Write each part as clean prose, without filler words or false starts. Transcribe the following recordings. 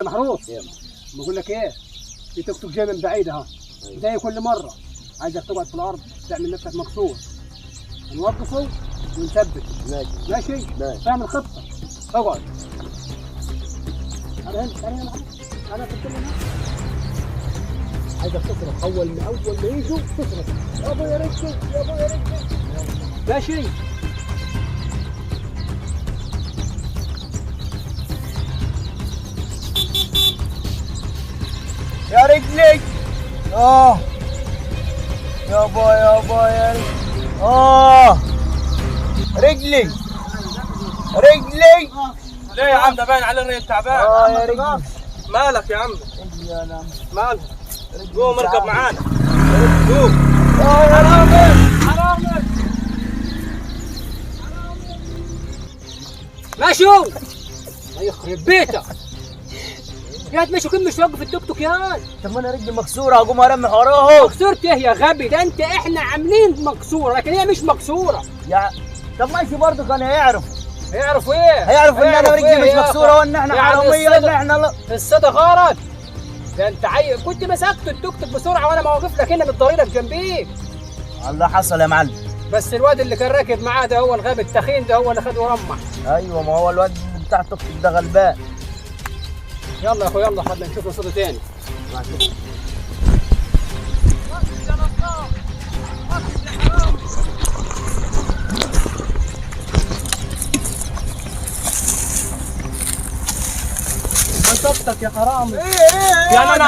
محروس، بقول لك ايه، في توك توك جاي من بعيد اهو زي كل مرة. عايزك تقعد في الارض تعمل نفسك مكسور، نوقفه ونثبته. ماشي ماشي، فاهم الخطة؟ اقعد. انا هنا، انا هنا، انا في الكلمة. عايزك تصرخ اول ما يجوا تصرخ يابا يا رجل، يابا يا رجل. ماشي. يا رجلي، يابا يابا يا رجلي، رجلي رجلي. ليه يا عم؟ ده باين على الرجل تعبان. يا رجلي. مالك يا عم؟ رجلي انا. مالك؟ قوم اركب معانا. قوم. يا رجلي. حرامي. ماشي. الله يخرب بيتك يا ماشي. كم مش واقف التوك توك يا. طب ما انا رجلي مكسورة، هقوم ارمح وراهم. مكسورة ايه يا غبي؟ ده انت احنا عاملين مكسورة لكن هي مش مكسورة. يا طب ماشي برضه كان هيعرف. هيعرفوا ايه؟ هيعرف ان انا رجلي مش مكسورة وان احنا يعني حرامية وان احنا لا. الصدى غلط. ده انت عيل كنت مسكت التوك توك بسرعة وانا ما واقف لك هنا بالطريقة جنبيك. الله حصل يا معلم. بس الواد اللي كان راكب معاه ده هو الغبي التخين ده هو اللي خده ورمح. ايوه ما هو الواد بتاع التوك توك ده غلبان. يلا يا اخويا يلا خلينا نشوف صوته تاني. مسكتك يا حرامي. ايه يعني انا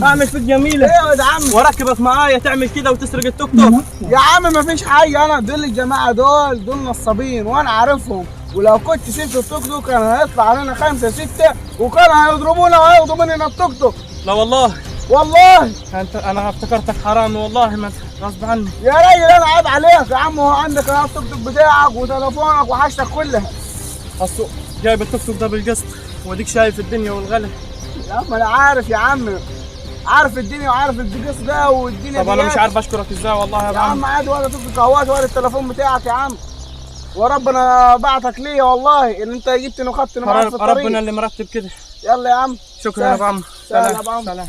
اعمل فيك جميلة. ايه يا عم؟ واركبك معايا تعمل كده وتسرق التوك توك؟ يا عم مفيش حاجة، انا دول الجماعة دول نصابين وانا عارفهم، ولو كنت سبت التوك توك كان هيطلع علينا 5 6 وكان هيضربونا وهياخدوا مننا التوك توك. لا والله. والله انت انا افتكرتك حرامي والله، ما غصب عني يا راجل. انا عيب عليك يا عم، هو عندك التوك توك بتاعك وتليفونك وحاجتك كلها. اصل جايب التوك توك ده بالقسط واديك شايف الدنيا والغلا. يا عم انا عارف يا عم، عارف الدنيا وعارف القصة ده والدنيا. طب انا مش عارف اشكرك ازاي والله يا عم. عم عادي، ولا توك توك اهوت ولا التليفون بتاعك يا عم، وربنا بعتك ليا والله ان انت جبتني وخدتني معاك في الطريق. ربنا اللي مرتب كده. يلا يا عم. شكرا يا ابو عم. سلام يا ابو عم. سلام.